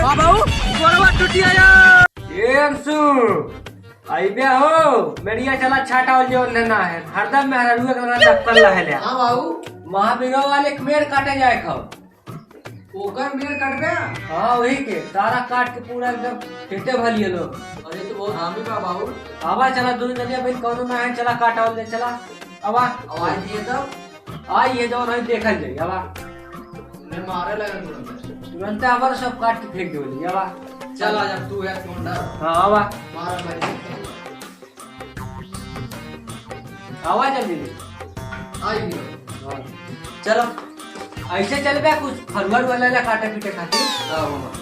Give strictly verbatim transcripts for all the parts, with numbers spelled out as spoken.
हाँ बाबू, गोड़वा टूटिया यार। ए अंशु, अइबे हो, मेड़िया चला छाटा वाली ओर लेना है। हरदम मेहररुआ के लगा चक्कर लहले। हाँ बाबू। महावीरों वाले के मेड़ काटे जाए खाओ। ओकर मेड़ कटबे? हाँ, वही के। सारा काट के पूरा एकदम खेते भलिए लो। अरे, तो बहुत हामी बा बाबू। आवा, चला, दोनों जने भाई, कौनो ना है, चला, काटा वाले, चला। आवा। आवाज दिए तब? आ, ये जौन है, देखल जाई, आवा। मैं मारे लगे तुरंत। तुरंत आवा, सब काट के फेंक दे, आवा। चल, आ जा, तू है, कौन डर? हाँ, आवा। मारा भाई। आवा जल्दी से। आई भी। हाँ। चलो। ऐसे चलबे कुछ फरुआ उरुआ ले ले काटे पीटे खातिर। हाँ, वो मत।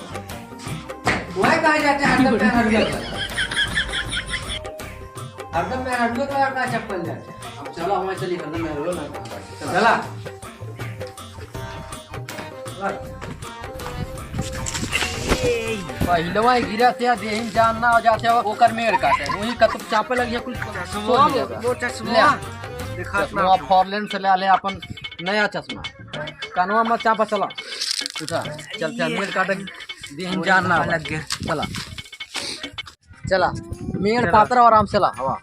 वह कहाँ जाते हैं हरदम में हरुआ का? हरदम में हरुआ का, का चप्पल जाते हैं? अब चलो, हमें चली हरदम में हरुआ ना। चला। पहिलवा गिरा से देहिन जान ना हो जाते हो, ओकर मेड़ काटे। वही कतुक चापे लगी है, कुछ चश्मा, सोच लेगा। वो चश्मा ले। दिखात चश्मा ना। फॉरलेन से ले ले अपन नया चश्मा। कनवा मत चापा, चला। उठा, चलते हैं, मेड़ काटे देहिन जान ना हो। लग गया। चला। चला, मेड़ चला। पात्र आराम से ला, हवा।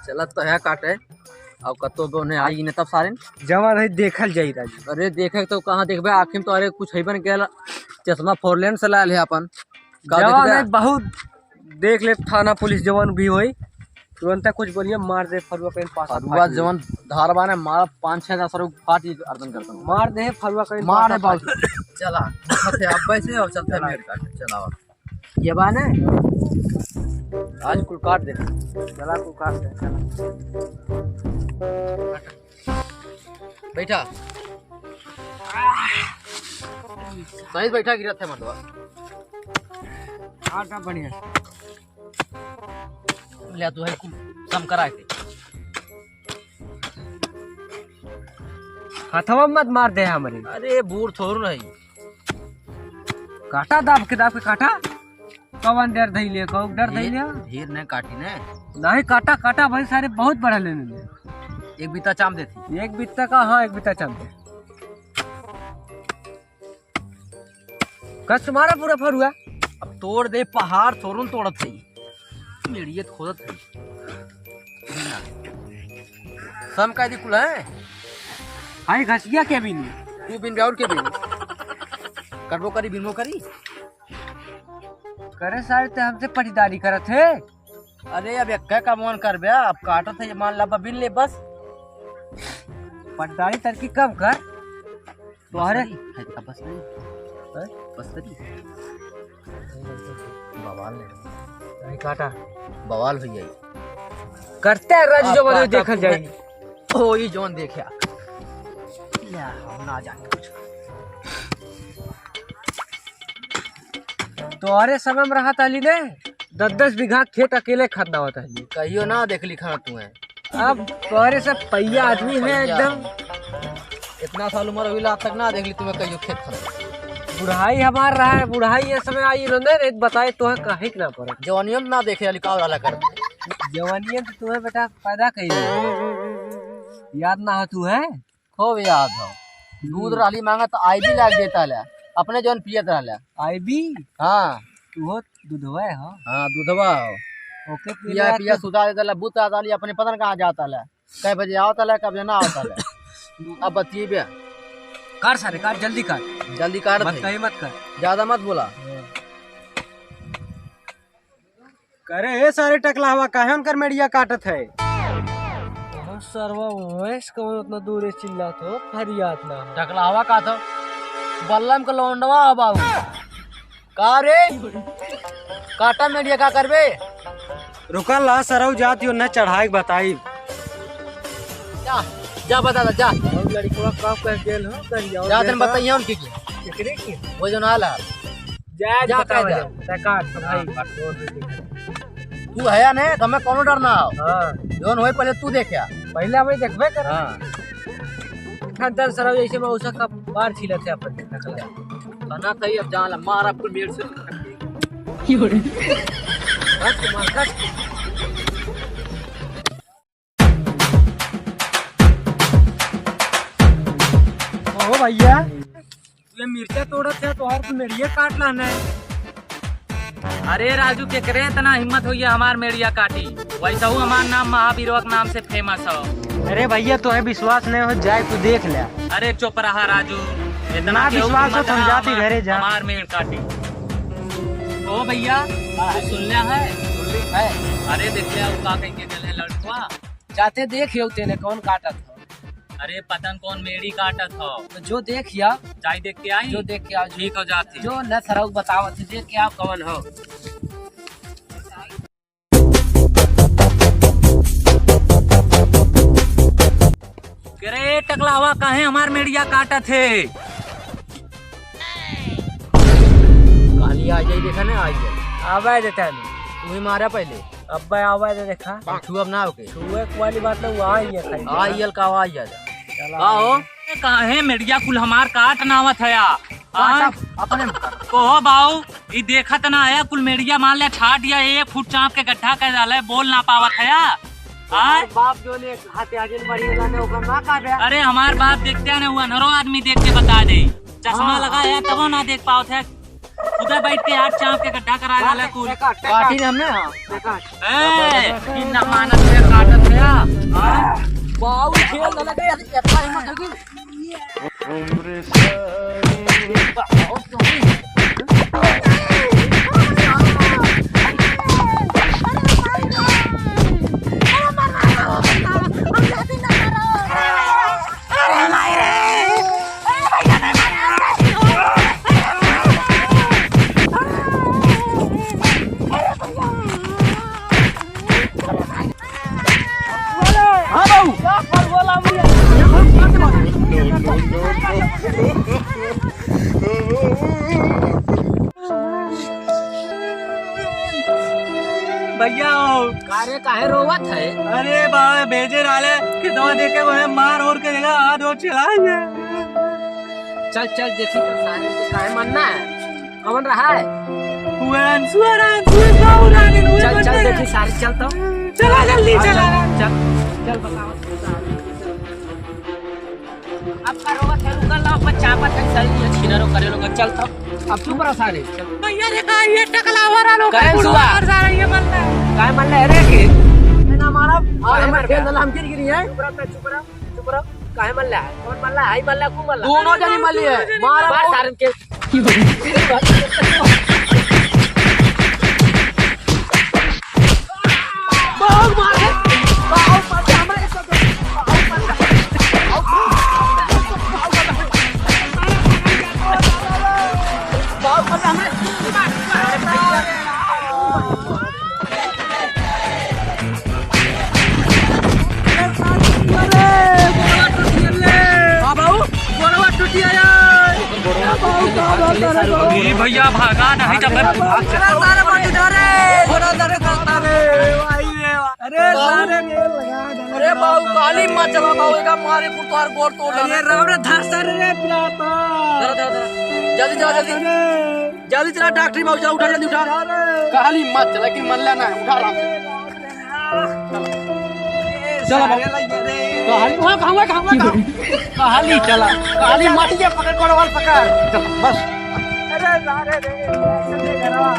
चला तो है काटे। अब कतो दो ने आई ने तब सारे। जवन है देखल जाई राजू। अरे देखे तो कहाँ देखबे, आँखी में तो अरे कुछ है बन गया। चश्मा फॉरलेन से लायल है अपन। का जवन देखबे? है बहुत देख ले थाना पुलिस जवन भी होई, तुरंत कुछ बोलिए, मार दे फरुआ कहीं पास फरुआ फाट जवन धार बाने मार पाँच छह हजार सौ फाट ही अर्दन करता हूँ। मार दे फरुआ कहीं मार पास दे बाबू। फाट। चला, अब वैसे और चलते हैं चला। मेरे काटे, चला और। ये बाने? आज कुल काट दे। चला, कुल काट दे, चला। बैठा। सही बैठा, गिरत है मर्दवा। आटा बढ़िया। ले तू है कुल कम करा के। हथवा मत मार दे हमरे। अरे, बूढ़ थोड़ू रही। काटा दाब के, दाब के काटा। कवन डर धइले, कौन डर धइले? ढेर नहीं काटी ने। नहीं, काटा, काटा भाई, सारे बहुत बड़ा लेने ले। एक बित्ता चाम देती। एक बित्ता का, हाँ, एक बित्ता चाम दे। कस तुम्हारा पूरा फरुआ? अब तोड़ दे पहाड़, थोड़न तोड़त है। मेड़ियत खोदत है। सम का दी कुल है? हाय घसिया के बिन। तू बिन और के बिन? करबो करी, बिनबो करी। करे सारे ते हमसे पटीदारी करत है। अरे अब एक का मन करबे, अब काटत है, मान ला बिन ले बस। पटीदारी तरकी कम कर। तोहरे बस करी, है का बस करी? हैं? बस करी। बवाल है। नहीं काटा। बवाल हो जाई। करते हैं राजू, जो काटा बने देखल जाई। ओ, ई जौन देखे। या, हम ना जाने कुछ। तोहरे समय में रहत हली ने, दस दस बीघा खेत अकेले खरीदावत हली। कहियो ना देख लिखा तू है। अब तोहरे सब पहिया आदमी है पहिया एकदम। आदमी। इतना साल उम्र हुई, आज तक ना देख ली तुम्हें कहियो खेत खड़ा। बुढ़ाई हमार रहा है, बुढ़ाई ये समय आई लो ने, नहीं बताए तो है काहे के ना पड़े। जवानियों में ना देखे अली का वाला कर। जवानियों में तो तुम्हें बेटा पैदा कही, याद ना हो तू है? खूब याद हो। दूध हम्म। रहली मांगा तो आईबी लाग देता ले, अपने जौन पियत रहले। आईबी? हाँ। तू हो दूधवा हो? हाँ, दूधवा हो। ओके, पिया, पिया सुता देता ले, बुता डाली, अपने पता न कहाँ जाता ले। कै बजे आवता ले, कब ना आवता ले। अब बतिएबे। काट सारे, काट, जल्दी काट। जल्दी काट मत भाई। कहीं मत कर। ज्यादा मत बोला। हाँ। करे, ए सारे टकलावा, काहे उनकर मेड़िया काटत है? कौन सरवा भैंस कौन उतना दूर चिल्लात हो, फरियाद ना हो। टकलावा का तो बल्लम के लौंडवा हो बाबू। का रे? काटा मेड़िया का करबे? रुकल ला सरऊ जात यो न चढ़ाई के बताई। जा, जा बता दा, जा। और लड़कवा का कह गेल हो, कहिया जा, तन बताइए उनकी की। एकरे की? वो जो ना ला। जा, जा, बता जा। जा। सरकार, हाँ, भाई। बस वो दे दे। तू है या नहीं, तो हमें कौनो डर ना हो। हाँ। जौन होए पहले तू देख या। पहले हमें देखबे कर। हाँ। खानदान सराव जैसे मैं उसका बार छीलत है अपन नकल। कहना सही, अब जान ला, मार आपको मेड़ से। क्यों रे? बस, मार, बस। भैया, ये मिर्चा तोड़त है, तोहार कुल मेड़िया काट लाना है। अरे राजू, केकरे इतना हिम्मत होइया हमार मेड़िया काटी? वैसहू हमार नाम महावीरवा के नाम से famous हो। अरे भैया, तोहे विश्वास नहीं हो, जाए तू देख ले। अरे चुप रहा राजू, इतना ना केहू विश्वास हो, हिम्मत तुम ना जाती हमार, घरे जा। हमार मेड़ काटी। ओ भैया, तू सुन लिया है? सुन ली है। अरे देख लिया, वो का कह के गल है लड़कवा। जाते देख यो तेने कौन काटत हो। अरे पता न कौन मेड़ी काटत हो। तो जो देख या। जाई देख के आई? जो देख के आओ, जो ठीक हो जाती। जो न सरऊ बतावत, देख के आओ कौन हो। अरे टकलावा, काहे हमार मेड़िया काटत है? काली आ जाई, देखा ना, आ जाई। आवे देता है। तू ही मारा पहले। अब्बे आवे दे देखा। छुअब ना ओके। छुए वाली बात ना, वो आई है खाली। आई हल का आवाज आ जा। चला का हो? ए, काहे मेड़िया कुल हमार काट नावत है या? काट हाँ? अपने में कर। कहो बाऊ, ई देखत ना है कुल मेड़िया मान ले छाट या एक फुट चाप के गड्ढा कर डाले, बोल ना पावत है या? हाँ? बाप जो ने हाथे आगे बढ़ी लाने ओकर ना काटे। अरे हमार बाप देखते हैं ना, वो अनहरो आदमी देख के बता दे। चश्मा हाँ। लगा है तबो ना देख पावत है। उधर बैठ के यार चाप के गड्ढा करा डाले कुल। काटी हमने, हाँ। ए, इन ना मानत है, काटत है, हाँ। बाऊ खेल लगे, इतना हिम्मत होगी। हाँ बाबू। भैया हो। कारे काहे रोवत है? अरे बाबा भेजे रहले कि दवा देके वह मार और के देगा, हाथ और चला गया। चल चल देखी तो सारे से काहे मरना है। कौन रहा है? वो अंसुआ रहा, अंसुआ गाँव रहा, वो चल, चल, बंदे देखी रहा। सारे, चल तो। चला जल्दी, हाँ, चला। चल, चल, चल, बताओ। अब का रोवा फेर उगल ला, अपन चापत है, सही है, छिनरो करे लोग, चल तो। अब चुप रह सारे, चल। भैया रे, का ये टकला हो रहा लोग, कौन कुल सुआ? मार जा रही है, मरना है। काय मरना है रे के? ना मारा, और काय हमारे मर गया? खेल हम गिर गिरी है। चुप रह, चुप रह। चुप रहो, काहे मल्ला है? कौन मल्ला है? आई मल्ला, कौन मल्ला? दोनों जनी मल्ली है। मारा मार बहुत। सारन के। बहुत मार है। बहुत मार है, हमारे सब। बहुत मार है। बहुत मार है, हमारे। हाँ बाबू, गोड़वा टूटिया यार। ए भैया भागा नहीं तब। अरे सारे मत इधर रे। अरे सारे, अरे बाबू, काली मत चला बाबू, एका मारे कुल तोहार गोड़ तोड़ डाले। अरे राम रे, धर सारे रे, पिलाता। धर, धर, धर। जल्दी चला, जल्दी। अरे। जल्दी चला, डॉक्टरी बाबू, चला, उठा, जल्दी उठा। काली मत चला, लेकिन मल्ला ना, उठा आराम से। चला बाबू। काली, वहाँ कहाँ, वहाँ कहाँ, वहाँ कहाँ? काली चला, काली मत ये पकड़, कोड़वाल पकड़। चला, बस।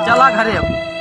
चला घरे अब।